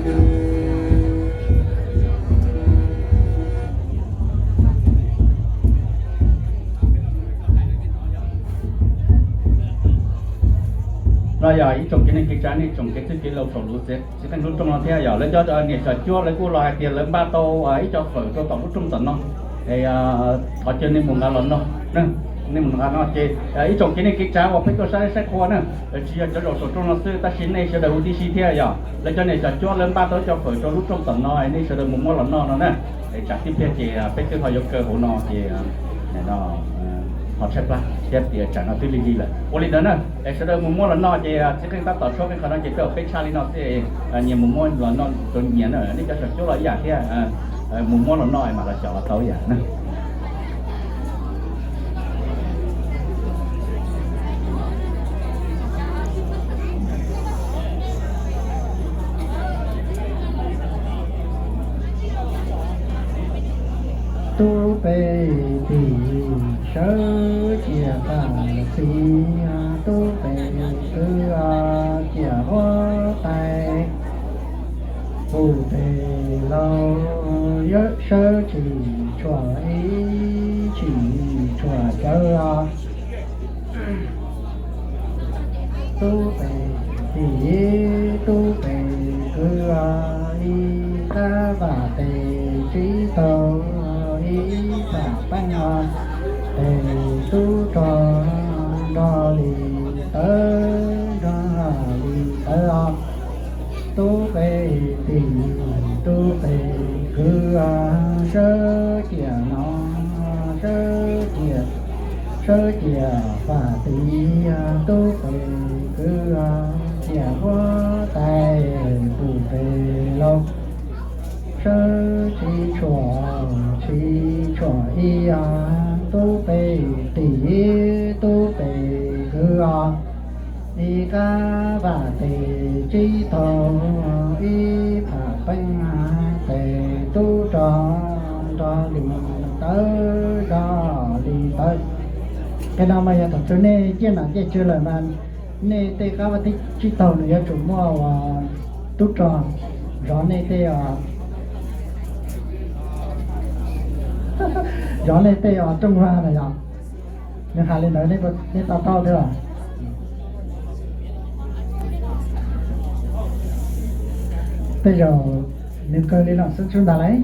No yog ib tsoom kev neej kev tsav, nej tsoom kev txwj kev laus saum lub txiv qeej lub rooj no thiab yog lawv cov niam xyom cuab lawv kuj los hais tias lawv npaj tau ib co fawm rau tom lub rooj tom no. Thov caw nej mus nqa los noj, nej mus nqa noj ces ib tsoom kev neej kev tsav uas peb tuaj saib saib qhua na, tsis yog cov zaum saum rooj no xwb tab sis nej sawv daws huv tib si thiab yog lawv cov niam xyom cuab lawv npaj tau ib co fawm rau lub rooj tom no, nej sawv daws mus muab los noj no na. Tsam tib pliag ces peb twb ho yuav kaw hauv no ces ho tshaib plab thiab tias tsam no twb lig lig lawm. Ua li ntawd na, es sawv daws mus muab los noj ces txiv qeej tab tom tshuab qeej qhov no ces peb ua peb tshaj li no xwb, nyias mus muab los noj rau nyias na, nej cov xyom cuab los ib yam thiab, mus muab los noj mam los xyom los tau ib yam na. Tub peb tim sawv cia fam tiv, tub peb kwv cia huab tais, pum pem laus sawv tsis tshuam ib tsis tshuam cawv os. Tub peb tim tub peb kwv, ib qab vam tes tsib taug, ib pam peej os, tes tub rog nrog li tawv nrog li tawv os. Tub peb tim tub peb kwv, sawv cia no sawv cia, sawv cia fam tiv, tub peb kwv cia huab tais, pum pem laus sawv tsis tshuam tsis tshuam ib, tub peb tim tub peb kwv os. Ib qab vam tes tsib taug, ib pam peej tes tub rog nrog li tawv nrog li tawv. Qhov no mas yog thaum twg nej ciaj nom ciaj tswv lawm mas nej tej qab vaj tes tsib taug nws yuav tsum muaj ua tub rog, zov nej tej, zov nej tej os rooj vag na yog. Nws hais li ntawd nej tau taub thiab los? Tej zaum nws kawg li no xwb tsis ntag lauj.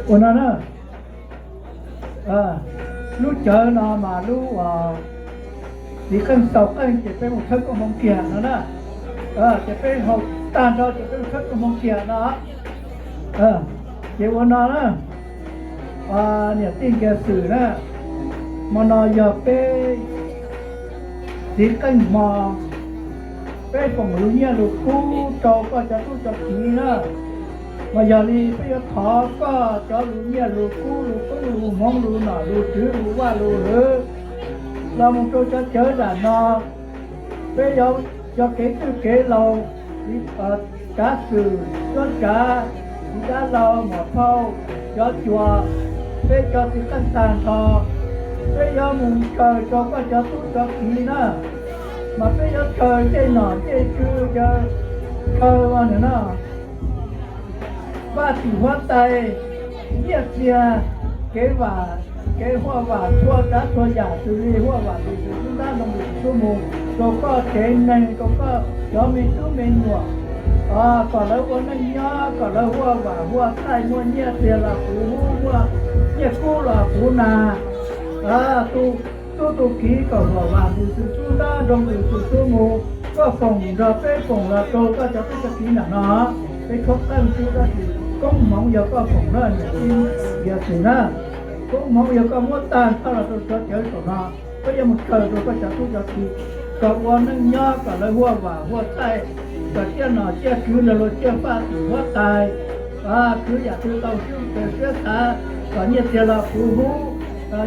Ua no na, lub cawv no mas lub uas txiv qeej xaus qeej ces peb mus tshawb koob hmoov kiag no na. Ces peb haus tag nrho ces peb mus tshawb koob hmoov kiag no. Ces ua no na, niam tij nkawd xwm na, hmo no yog peb txiv qeej hmo, peb foom lus nyiaj lus kub rau koj cov tub cov kiv na. Mas yog li peb yuav thov koj cov lus nyiaj lus kub lus koob lus hmoov lus nom lus tswv lus vaj lus hwv, Los mus rau cov cawv nram no, peb yuav cov kev txwj kev laus, kav xwm, cuab kav, txiv dab laug, muam phauj, cov cuas, peb cov txiv qeej tag nrho, peb yuav mus kaw rau koj cov tub cov kiv na, mas peb yuav kaw tej nom tej tswv, kaw no, Vaj tim huab tais, nyiaj txiag, kev vam, kev huaj vam txhua tsav txhua yam, xws li huaj vam tus xwm tub nrab nroo tus xwm tub mus, rau koj tsev neeg, rau koj cov me tub me nyuam, kom lawv ua neej nyob, kom lawv huaj vam huaj txhaij, muaj nyiaj txiag los puv hub, muaj nyiaj kub los puv nas. Tus tub tus kiv kom huaj vam tus xwm tub nrab nroo tus xwm tub mus, koj foom nrog peb foom los rau koj cov tub cov kiv nram no. Peb tshuab qeej tswb tab sis koob hmoov yog koj foom na, niam tij yawm txiv na. Koob hmoov yog koj muab tag nrho los rau cov cawv saum no. Peb yuav mus kaw rau koj cov tub cov kiv, kom ua neej nyob kom lawv huaj vam huaj txhaij, kom ciaj nom ciaj tswv nrog luag ciaj faj tim huab tais, kwv yam twg tau siab tes siab xav, kom nyiaj txiag los puv hub,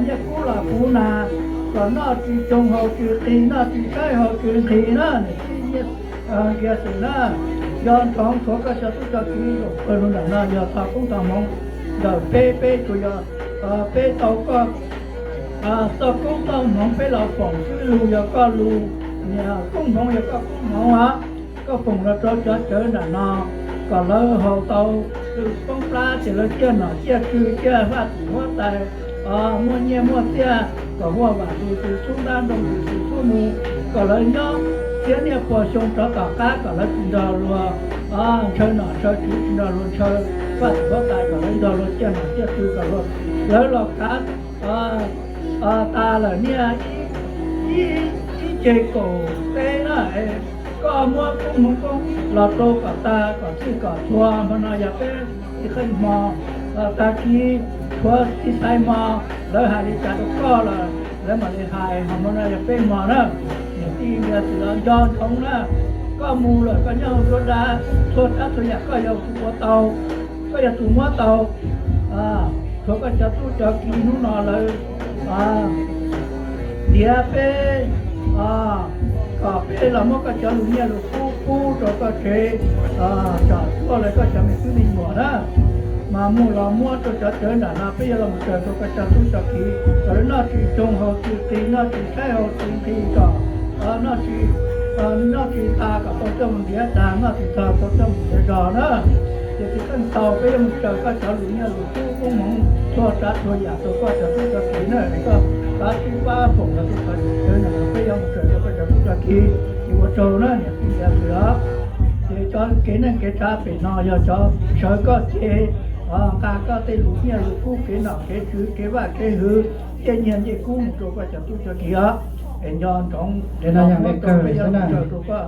nyiaj kub los puv nas, kom noj tsis tsoo haus tsis qis, noj tsis tshaib haus tsis nqhis na, niam tij yawm txiv na. Nco ntsoov tshuav koj cov tub cov kiv zaum pawg lug nram no yog txog koob txog hmoov ntawm peb, peb tsuas yog peb tau koj txoj koob txoj hmoov peb los foom xwb, lus yog koj lus, niam koob hmoov yog koj koob hmoov os. Koj foom los rau cov cawv nram no, kom lawv haus tau, poob plab ces lawv ciaj nom ciaj tswv ciaj faj tim huab tais, muaj nyiaj muaj txiaj, kom huaj vam tus xwm tub nrab nroo tus xwm tub mus, kom lawv nyob thiab niaj puas xyoo rov tom qab kom lawv tsis nrog luag ntshaw nom ntshaw tswv, tsis nrog luag ntshaw faj tim huab tais, kom lawv nrog luag ciaj nom ciaj tswv, kom luag, lawv los kav tas lawm niaj ib, ib ce kaum teb na, koj muab koob hmoov koob los rau kom tag kom txhij kom txhua. Hmo no yog peb txiv qeej hmo, tag kis tshuav txiv xaiv hmo, lawv hais li cas rau koj los lawv mam li hais, ho hmo no yog peb hmo na. Niam tij yawm txiv los nco ntsoov na, koj mus lawm koj nyob hauv nruab dab, txhua tsav txhua yam koj yog tus ua tau, koj yog tus muab tau. Tshuav koj cov tub cov kiv hnub no lawv tiav peb, kom peb los muab koj cov lus nyiaj lus kub pub rau koj tsev, tsom tuaj lawv koj cov me tub me nyuam na. Mas mus los muab rau cov cawv nram no, peb yuav los mus raws rau koj cov tub cov kiv kom lawv noj tsis tsoo haus tsis qis, noj tsis tshaib haus tsis nqhis, kom noj tsis, noj tsis tas kom tau coj mus ntiav tas, noj tsis txog tau coj mus ntiav zog na. Ces txiv qeej tau peb yuav mus raws koj cov lus nyiaj lus kub koob hmoov txhua tsav txhua yam rau koj cov tub cov kiv na, es koj pab sib pab foom los rau cov cawv nram no, peb yuav mus raws rau koj cov tub cov kiv. Ces ua tsaug na niam tij yawm txiv os. Ces cov kev neej kev tsav pem no yog cov sawv koj cev, nqa koj tej lus nyiaj lus kub, kev nom kev tswv, kev vaj kev hwv, ncej nyiaj ncej kub mus rau koj cov tub cov kiv os. Es nco ntsoov, peb yuav mus raws rau koj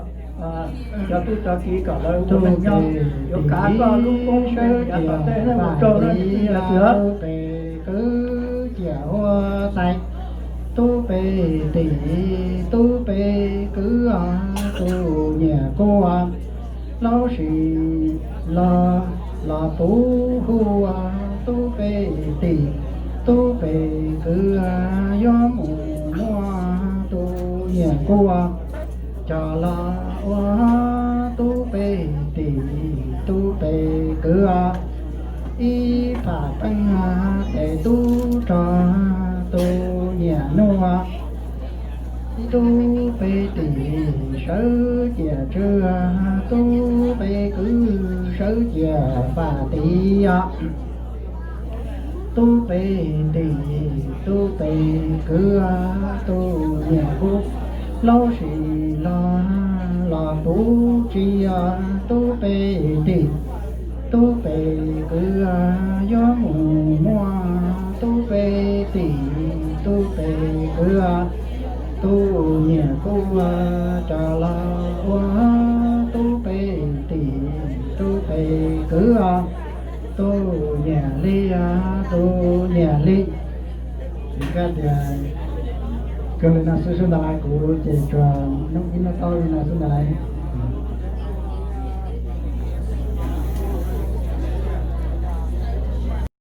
cov tub cov kiv kom lawv ua neej nyob, yuav kav koj lub koob sawv yav tom ntej na. Ua tsaug na niam tij yawm txiv os. Tub pe kwv ciam huab tais, tub pe tim, tub pe kwv, tus nyiam kuj laub sim los, los puv hu, tub pe tim, tub pe kwv, yuav mus muab tus nyiam kuj coj los ua, tub pe tim, tub pe kwv, ib pham peej tes tub rog, tus nyiam nuj, tub pe tim sawv ciam tswv, tub pe kwv sawv ciam fam tim os. Tub pe tim, tub pe kwv, tus nyiam kuj laub sim los, los puv tsis, tub pe tim, tub pe kwv, yuav mus muab tub pe tim, tub pe kwv, tus nyiam kuj coj los ua, tub pe tim, tub pe kwv, tus nyiam li, tus nyiam li. Kawg li no xwb sub ntawd lawm, kuv ces tsuas ib hnub tau li no xwb ntawd lawm.